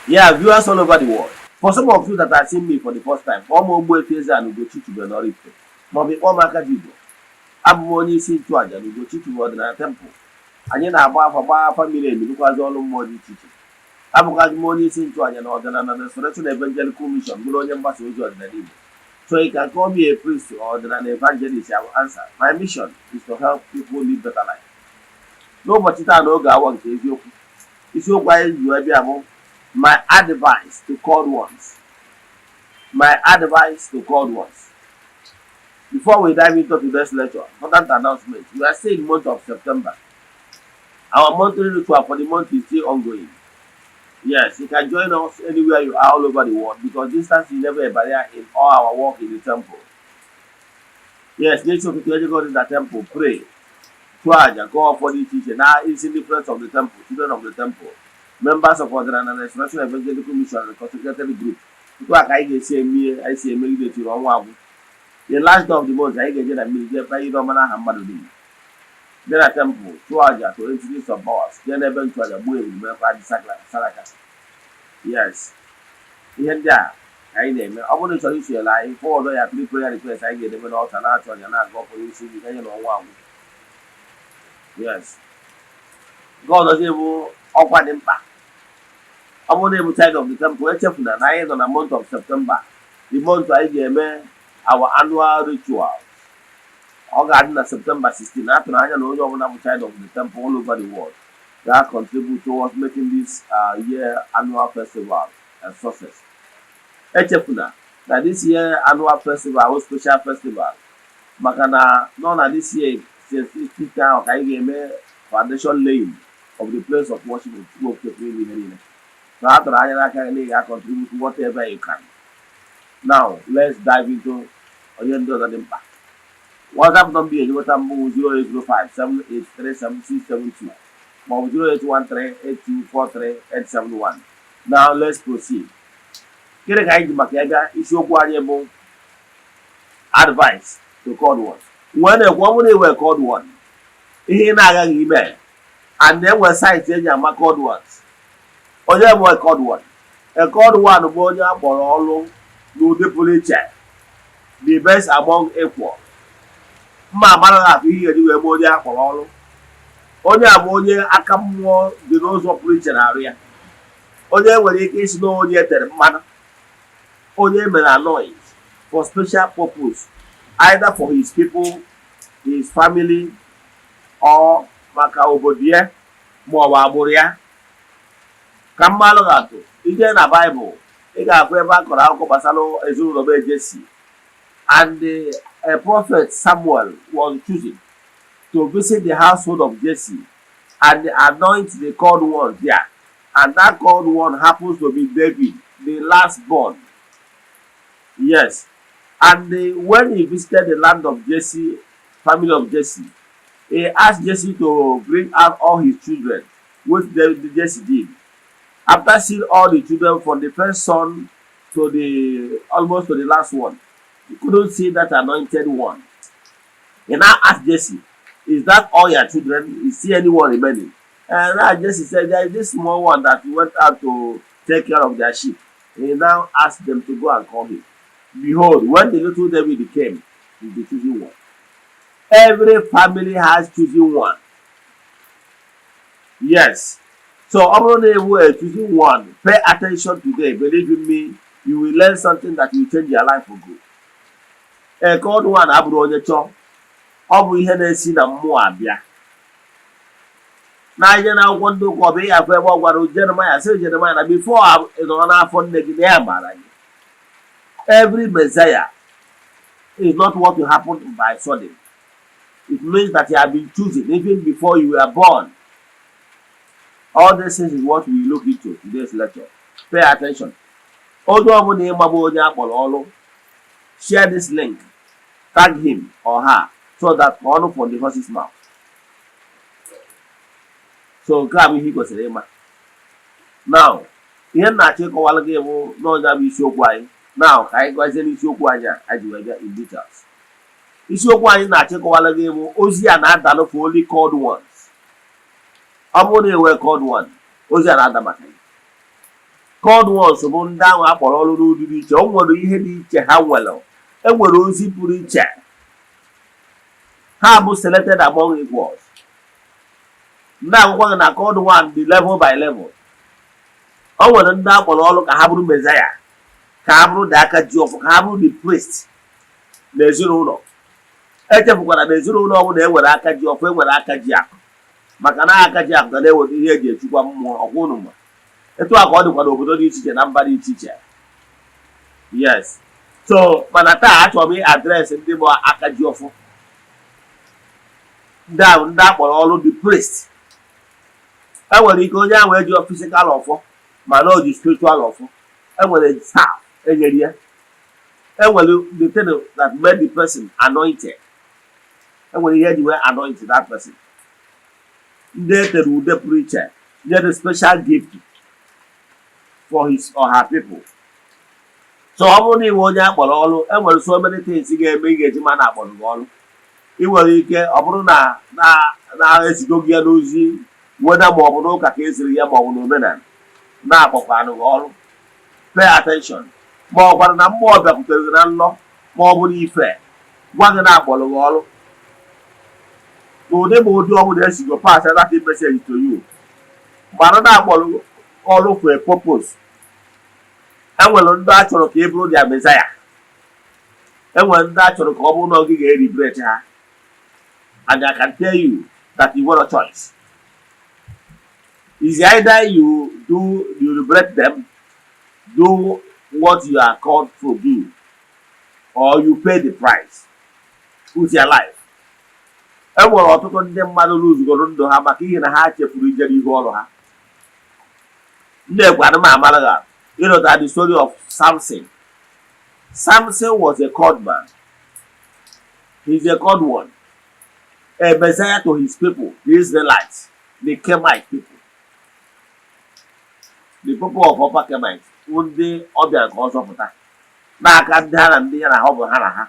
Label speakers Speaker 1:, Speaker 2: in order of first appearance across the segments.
Speaker 1: Yeah, viewers all over the world. For some of you that are seeing me for the first time, kpọọ m Ogbuefi Eze-Ana Ugochi tubelu n'Oraifite, maọbụ ịkpọọ m Akajiugo. Abụ m onye isi nchụaja na Ugochi tubelu ọdịnala temple. Anyị na-agba afa, gbaa afa miri emi, rụkwazi ọrụ mmụọ dị iche iche. Abụkwazi m onye isi nchụaja na ọdịnala Restoration Evangelical Mission, bụrụ onye mgbasa ozi ọdịnala Igbo. So you can call me a priest or an evangelist, I will answer. My mission is to help people live better life. N'ụbọchị taa, n'oge awa nke eziokwu, isiokwu anyị ji wee bịa bụ "My advice to called ones". My advice to called ones. Before we dive into today's lecture, important announcement. We are still in the month of September. Our monthly ritual for the month is still ongoing. Yes, you can join us anywhere you are all over the world because distance is never a barrier in all our work in the temple. Yes, n'isi ụtụtụ ejego in the temple, pray, chụọ aja, gụọ ọfọ dị iche iche na isi ndị friends of the temple, children of the temple, members of Ọdịnala Restoration Evangelical Mission and consecrated group. Tupu a ka anyị ga-esi eme, anyị si emegide tiri ọnwa agwụ. The last day of the month, anyị ga-eje na mmiri jee kpee ihe ọma n'aha mmadụ niile. Bịa na temple, chụọ aja to entities of powers, jee n'ebe nchụaja, gbuo ebulu, mekwa aja saraka. Yes, ihe ndị a ka anyị na-eme. Ọ bụrụ na ị chọrọ isonyere anyị, forward ya three prayer request, anyị ga-edebe n'ọta, na-achụ aja, na-aga ọfọ n'isi gị ganye na ọnwa agwụ. Yes, nke ọzọzi bụ ọkwa dị mkpa. Ọ bụrụ na ịbụ child of the temple, echefuna na anyị nọ na month of September, the month anyị ga-eme our annual rituals. Ọ ga-adị na September 16. A tụrụ anya na onye ọbụla bụ child of the temple all over the world ga-contribute towards making this year annual festival a success. Echefuna na this year annual festival bụ special festival, maka na nọ na this year 16 ahụ ka anyị ga-eme foundation laying of the place of worship of Chukwu Okike pụrụ ime ihe niile. So a tụrụ anya n'aka gị na ị ga-contribute whatever you can. Now let's dive into onye ndị ọzọ dị mkpa. WhatsApp nọmba ị ga-enweta mbụ 08057837672 maọbụ 08138243871. Now let's proceed. Gịnị ka anyị ji maka ya bịa? Isiokwu anyị bụ "Advice to called ones". Nwee na-ekwu, ọ bụrụ na iwe called one, ihe ị na-agaghị ime, and enwe signs eji ama called ones. Onye bụ a called one? A called one bụ onye a kpọrọ ọrụ n'ụdị pụrụ iche, the best among equal. Mma amara atụ ihe eji wee mee onye a kpọrọ ọrụ. Onye a bụ onye aka mmụọ dị n'ụzọ pụrụ iche na-arụ ya, onye nwere ike isi na onye tere mmanụ, onye mere anoint for special purpose, either for his people, his family, or maka obodo ya ma ọ bụ agbụrụ ya. Ka mmalụ ga-atụ ije na Baịbụl, ị ga-afụ ebe a kọrọ akụkọ gbasara ezinụlọ be Jesi, and a prophet Samuel was choosing to visit the household of Jesse and anoint the called one there, and that called one happens to be David, the last born. Yes, and when he visited the land of Jesse, family of Jesse, he asked Jesse to bring out all his children, which the Jesse did. After seeing all the children, from the first son to the almost to the last one, he couldn't see that anointed one. He now asked Jesse, "Is that all your children? Is see anyone remaining?" And now Jesse said, "There is this small one that went out to take care of their sheep." He now asked them to go and call him. Behold, when the little David came, he's the chosen one. Every family has chosen one. Yes. So ọ bụrụ na ewu a chosen one, pay attention today. Believe in me, you will learn something that will change your life for good. A called one abụrụ onye chọọ, ọ bụ ihe na-esi na mmụọ abịa. N'anya na akwụkwọ ndị ụka, ọ bụ ịghafụ ebe ọ gwara Jeremaya, sị Jeremaya na before ị nọrọ n'afọ nne gị na ya maara gị. Every Messiah is not what will happen by sudden. It means that you have been chosen even before you were born. All these things is what we look into today's lecture. Pay attention. Onye ọbụla ịmagba onye akpọrọ ọrụ, share this link, tag him or her so that ka ọnụ from the horse's mouth. So nke a bụ ihe ị kwesịrị ịma. Now, ihe m na-achọ ịkọwara gị bụ n'ọnya bụ isiokwu anyị. Now, ka anyị gazie n'isiokwu anyị a anyị ji wee bịa in details. Isiokwu anyị na-achọ ịkọwara gị bụ ozi a na-adalụ for only called ones. Ọ bụrụ na enwee called one, ozi a na-ada maka gị. Called ones bụ ndị ahụ akpọrọ ọrụ n'ụdị dị iche. O nwere ihe dị iche ha nwere, enwere ozi pụrụ iche. Ha bụ selected among equals. Ndị akwụkwọ gị na called one dị level by level. O nwere ndị akpọrọ ọrụ ka ha bụrụ messiah, ka ha bụrụ the aka ji ọfọ, ka ha bụrụ the priest na ezinụlọ. Echefukwara na ezinụlọ ọbụla enwere aka ji ọfọ, enwere aka ji akụ, maka na aka ji akụ ga na-eweta ihe eji echukwa mmụọ ọkwa. Ụnụ ma etu a ka ọ dịkwa n'obodo dị iche iche na mba dị iche iche. Yes, so mana taa achọrọ m address ndị bụ aka ji ọfọ, ndị ahụ ndị akpọrọ ọrụ, the priest. Enwere ike onye ahụ eji physical ọfọ, mana o ji spiritual ọfọ. Enwere staff enyere ya, enwere the thing that made the person anointed, enwere ihe eji wee anoint that person. Ndị e tere ude pụrụ iche, nye the special gift for his or her people. So ọ bụrụ na iwe onye akpọrọ ọrụ, enwere so many things ga-eme ị ga-eji ma na akpọrọ gị ọrụ. Ị nwere ike ọ bụrụ na na-ezigo gị ya n'ozi weda, ma ọ bụ n'ụka ka eziri ya, ma ọ bụ n'omenala na-akpọkwanụ gị ọrụ. Pay attention. Ma ọ gwara na mmụọ bịakwutere gị na nlọ, ma ọ bụ n'ife gwa gị na akpọrọ gị ọrụ n'ụdị ma ụdị ọbụla esigo pass that message to you, mara na akpọrọ ọrụ for a purpose. Enwere ndị a chọrọ ka ị bụrụ their messiah. Enwere ndị a chọrọ ka ọ bụrụ na gị ga-eliberate ha. And I can tell you that you want a choice: is either you liberate them, do what you are called to do, or you pay the price with your life. E nwere ọtụtụ ndị mmadụ luzugoro ndụ ha maka ihe na ha chefuru ije n'ihu ọrụ ha. Ndị ekwe anụm amara ha. You know that the story of Samson. Samson was a called man. He's a called one, a messiah to his people, the Israelites, the Kemite people, the people of Upper Kemite, bụ ndị ọ bịara ka ọ zọpụta n'aka ndị ha na ndị ya na ha ọ bụ ha na ha.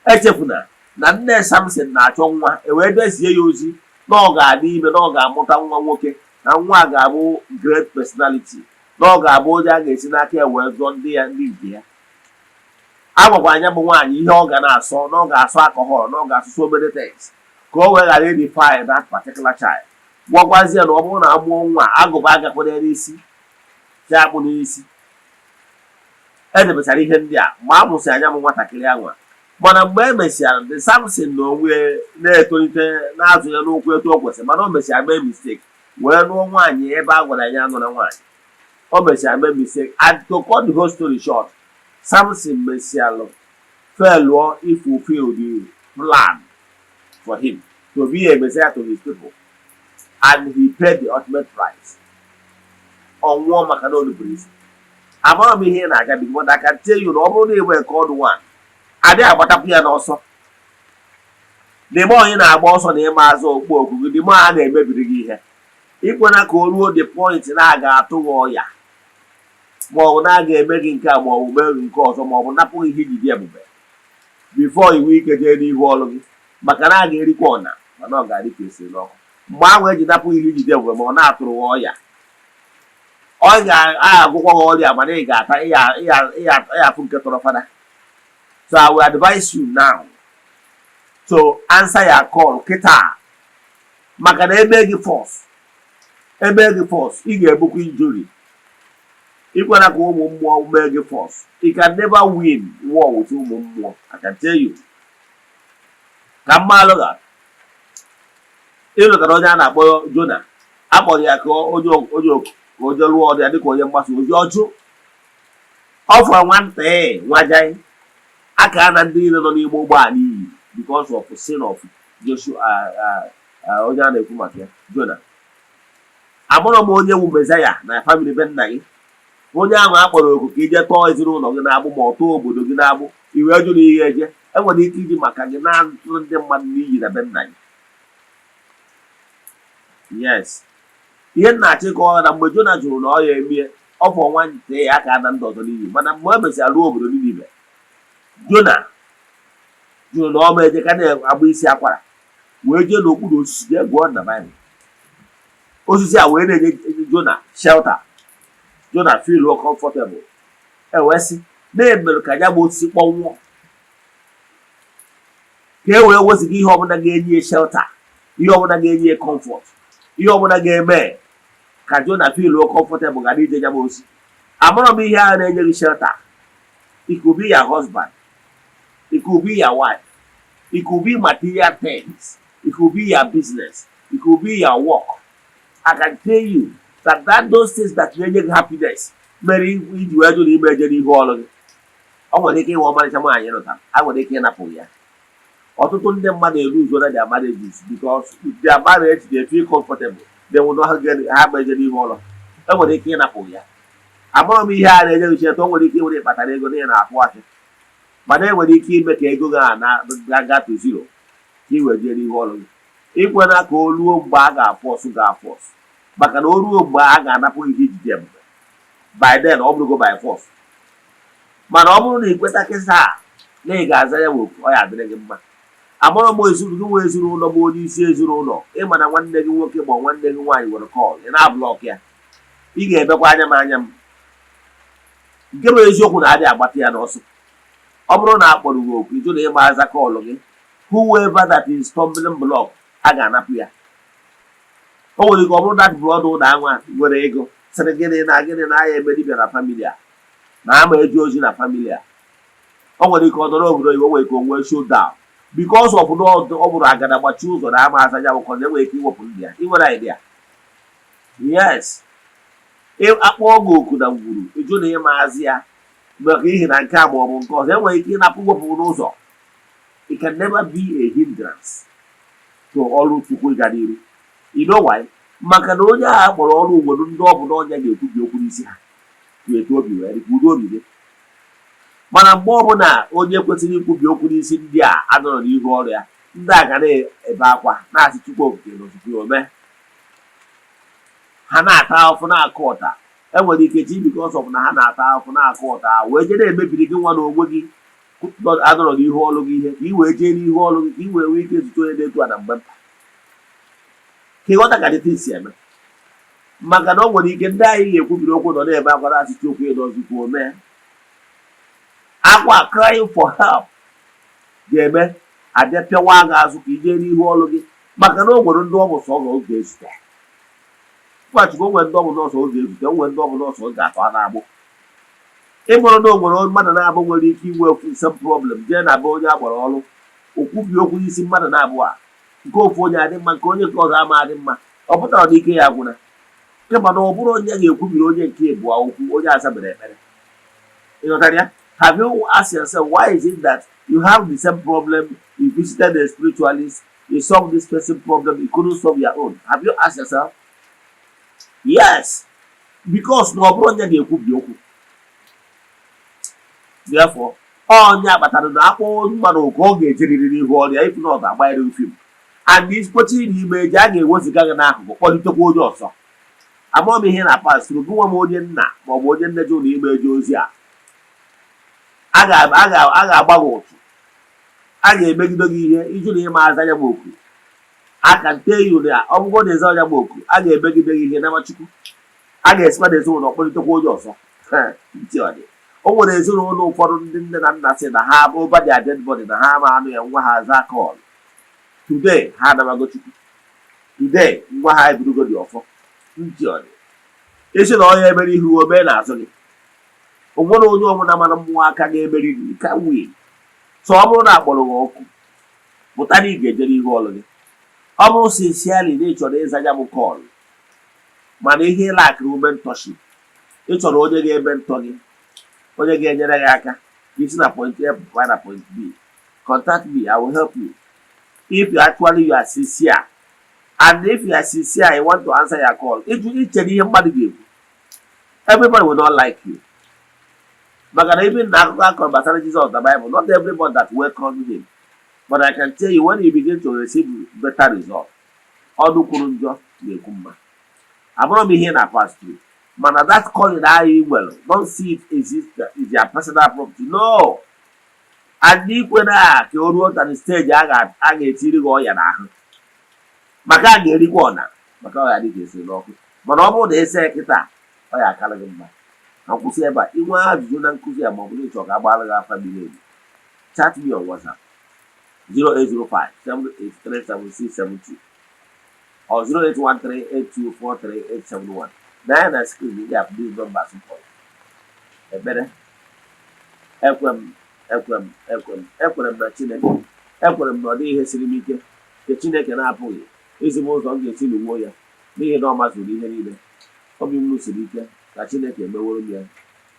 Speaker 1: Echefuna na nne Samson na-achọ nwa, e wee dezie ya ozi na ọ ga-adị ime, na ọ ga-amụta nwa nwoke, na nwa a ga-abụ great personality, na ọ ga-abụ onye a ga-esi n'aka ya wee zụọ ndị ya, ndị nke ya. A gwakwa anya bụ nwaanyị ihe ọ ga na-asọ, na ọ ga-asọ alcohol, na ọ ga-asụ so many things ka o wee ghara idefile that particular child. Gwakwazie na ọ bụrụ na amụọ nwa, agụba agakwana n'isi si akpụ n'isi. Edebechara ihe ndị a mgbe a mụsịrị anya bụ nwatakịrị anwa. Mana mgbe e mesịara, ndị Samson na onwe na-etolite na-azụ ya n'ụkwụ etu o kwesịrị, mana o mesịara mee mistake wee nụọ nwaanyị ebe a gwara ya nụ na nwaanyị. O mesịara mee mistake, and to cut the whole story short, Samson mesịalụ failụọ ifulfill the plan for him to be a messiah to his people, and he paid the ultimate price. Ọ nwụọ maka na o nupụrụ isi. Amara m ihe ị na-agabiga, but I can tell you na ọ bụrụ na ị nwee called one, adịghị agbatakwu ya n'ọsọ. The more onye na-agba ọsọ na ịma azụ okpu okwu gị, the more a na-emebiri gị ihe. Ikwena ka o ruo the point na a ga-atụ gị ọya, ma ọ bụ na a ga-eme gị nke a, ma ọ bụ mee gị nke ọzọ, ma ọ bụ napụ gị ihe iji dị ebube before iwu ike jee n'ihu ọrụ gị, maka na a ga-erikwa ọna, mana ọ ga-adị ka esiri n'ọkụ. Mgbe ahụ eji napụ ihe iji dị ebube, ma ọ na-atụrụ gị ọya, ọ ga-agwụkwọ gị ọrịa, mana ị ga-ata ịya afụ nke tọrọ fada. So I will advise you now to answer your call kịta, maka na eme gị force, eme gị force, ị ga-ebukwa injury. Ikwena ka ụmụ mmụọ mee gị force. You can never win war with ụmụ mmụọ, I can tell you. Ka mma alụgha ịlụtara onye a na-akpọ Jona, akpọrọ ya ka onye onye oku ka o jee lụọ ọrụ ya dịka onye mgbasa ozi. Ọjụ ọ fọrọ nwata nwajai aka na ndị niile nọ n'ime ụgbọala iyi because of sin of Joshua, onye a na-ekwu maka ya, Jona. Amụrụ m onye wu messiah na family be nna gị, onye ahụ a kpọrọ oku ka ije tọọ ezinụlọ gị na-agbụ, ma ọ tọọ obodo gị na-agbụ, iwe jụ na ihe eje. Enwere ike iji maka gị na-atụ ndị mmadụ n'iyi na be nna gị. Yes, ihe nna achị kọwa na mgbe Jona jụrụ na ọ ya emie, ọ fọ nwa nte ya ka na ndị ọzọ n'iyi. Mana mgbe e mesịrị ruo obodo Ninive, Jona jụrụ na ọma eje ka na-agba isi akwara, wee jee n'okpuru osisi jee gụọ na Baịbụl. Osisi a wee na-enye Jona shelter. Jona feel comfortable. E wee sị na-emerụ ka ya bụ osisi kpọnwụọ, ka e wee weziga ihe ọbụla ga-enye ya shelter, ihe ọbụla ga-enye ya comfort, ihe ọbụla ga-eme ka Jona feel comfortable gara ije ya bụ ozi. Amara m ihe ahụ na-enye gị shelter. It could be your husband, it could be your wife, it could be material things, it could be your business, it could be your work. I can tell you that those things that na-enye gị happiness mere iji wee jụ na ime eje n'ihu ọrụ gị. Ọ nwere ike ịnwe ọmarịcha nwaanyị lụtara, a nwere ike ịnapụ ya. Ọtụtụ ndị mmadụ eruzuo na their marriages because their marriage, they feel comfortable, they will not get ha ma eje n'ihu ọrụ. E nwere ike ịnapụ ya. Amụrụ m ihe a na-enye gị shelter. O nwere ike ịwere ịkpatara ego n'ihi na-atụ asị, mana e nwere ike ime ka ego gị a na-aga to zero ka ị wee jee n'ihu ọrụ gị. Ikwena ka o ruo mgbe a ga-afọsụ ga-afọsụ, maka na o ruo mgbe a ga-anapụ gị ihe ijide ebube, by then ọ bụrụgo by force. Mana ọ bụrụ na ị kweta kịsa na ị ga-aza ya bụ oku, ọ ya adịrị gị mma. Amụrụ m ezinụlọ gị nwe ezinụlọ bụ onye isi ezinụlọ, ịma na nwanne gị nwoke ma nwanne gị nwaanyị nwere call, ị na-ablock ya, ị ga-emekwa anya m anya m. Nke bụ eziokwu na adịghị agbata ya n'ọsọ. Ọ bụrụ na a kpọrọ gị oku, ịjụ na ịma aza call gị, whoever that is stumbling block, a ga-anapụ ya. O nwere ike ọ bụrụ that brother ụlọ anwa nwere ego sịrị gịnị na gịnị na aya eme dibịa na family a na ama eje ozi na family a. O nwere ike ọ nọrọ obodo oyibo, nwere ike o nwee showdown because of na ọ bụrụ agada gbachi ụzọ na ama aza ya bụ na enwere ike iwepụ ndị ya. Ị nwere idea? Yes, akpọ gị oku na ngwuru, ịjụ na ịma azị ya maka ihi na nke a ma ọ bụ nke ọzọ, enwere ike ịnapụ wepụ n'ụzọ. It can never be a hindrance to ọrụ Chukwu ịga n'iru. You know why? Maka na onye ahụ kpọrọ ọrụ nwere ndị ọ bụ na ọnya ga-ekwubi okwu n'isi ha etu obi wee dị ka udo obi dị. Mana mgbe ọbụla onye kwesịrị ikwubi okwu n'isi ndị a anọrọ n'ihu ọrụ ya, ndị a ga na-ebe akwa na-asị Chukwu okike na ozugbo ome ha na-ata ahụfụ na-akụ ụta. Enwere ike ji because of na ha na-ata ahụfụ na-akụ ụta wee jee na-emebiri gị nwa na onwe gị anọrọ n'ihu ọrụ gị ihe, ka ị wee jee n'ihu ọrụ gị, ka ị wee nwee ike zute onye na-etu a na mgbe mkpa, ka ịghọta ka dịta isi eme. Maka na o nwere ike ndị anyị ga-ekwubiri okwu nọ na-ebe akwa na-asịchi okwu ịdọzikwa ome akwa, crying for help, ga-eme abịa pịawa gị azụ ka ijee n'ihu ọrụ gị, maka na o nwere ndị ọ bụ sọ ọ ga-ezute. Kwachukwu, o nwere ndị ọ bụ nọọsụ ọ ga-ezute, o nwere ndị ọ bụ nọọsụ ọ ga-atọ na-agbụ. Ịmụrụ na o nwere mmadụ na-abụ nwere ike inwe same problem, jee na be onye agbara ọrụ, okwubi okwu n'isi mmadụ na-abụ a, nke ofu onye adị mma, nke onye nke ọzọ ama adị mma. Ọ pụtara na ike ya agwụna, kama na ọ bụrụ onye ga-ekwubiri onye nke ịbụọ okwu, onye azabere ekpere. Ịghọtara ya? Have you asked yourself, why is it that you have the same problem, you visited a spiritualist, you solved this person problem, you couldn't solve your own? Have you asked yourself? Yes, because na ọ bụrụ onye ga-ekwubi okwu. Therefore, onye akpatara na akpọ mmadụ ka ọ ga-ejeriri n'ihu ọrịa, if not, agbanyere film and ikpochi n'ime eji a ga-eweziga gị n'akụkụ, kpọlitekwa onye ọzọ. Amaghị m ihe na pastor gị nwa m, onye nna maọbụ onye nne jụ na ime eje ozi a, a ga-agba gị ụtụ, a ga-emegide gị ihe iju na ịma aza ya bụ oku. A can tell you na ọ bụgo na eze ọnya bụ oku, a ga-emegide gị ihe nama Chukwu, a ga-esikwa na ezinụlọ kpọlitekwa onye ọzọ. Ntị ọ dị, o nwere ezinụlọ ụfọdụ ndị nne na nna sị na ha over their dead body na ha ama anụ ya nwa ha aza call. Today ha anabago Chukwu, today nwa ha eburugo dị ọfọ. Ntị ọ dị, isi na onye emere ihu o mee n'azụ gị, o nwere onye ọbụla mara mmụọ aka ga-emeri gị ka win. So ọ bụrụ na akpọrọ gị ọkụ, pụta na ị ga-eje n'ihu ọrụ gị. Ọ bụrụ sincerely na ị chọrọ ịza ya bụ call, mana ihe ịlakịrị mentorship, ị chọrọ onye ga-eme ntọ gị, onye ga-enyere gị aka isi na point A pụọ na point B, contact me. I will help you if you actually you are sincere. And if you are sincere, you want to answer your call, ịjụ ichere ihe mmadụ ga-ekwu, everybody will not like you. Maka na even na akụkọ akọrọ gbasara Jizọs na Bible, not everybody that welcome him. But I can tell you, when you begin to receive better result, ọnụ kwuru njọ na-ekwu mma. Abụrụ m ihe na pass through, mana that calling ahụ ị nwere, don't see it exist is your personal property. No, and ikwe na ka o ruo na stage a ga-etiri gị ọya n'ahụ, maka a ga-erikwa ọna maka ọya dị ka esi n'ọkụ. Mana ọ bụrụ na ese kịta, ọ ya akarị gị mma. Ka m kwụsị ebe a. Inwe ajụjụ na nkụzi a, maọbụ na ịchọ ka agbaara gị afa miri emi, chat me on WhatsApp 0805 7837672 or 08138243871. Na ya na screen ị ga-afụ these numbers m kpọrọ. Ekpere. Ekwe m, ekwe m, ekwe m, ekwere m na Chineke. Ekwere m na ọ dịghị ihe siri m ike nke Chineke na-apụghị izi m ụzọ m ga-esi lụwuo ya, n'ihi na ọ mazuru ihe niile. Obi m siri ike na Chineke emeworo m ya.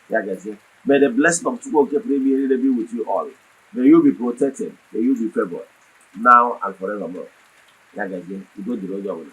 Speaker 1: Ya gazie. May the blessing of Chukwu Okike pụrụ ime ihe niile be with you all. May you be protected, may you be favored, now and forevermore. Ya gazie. Udo dịrị onye ọbụla.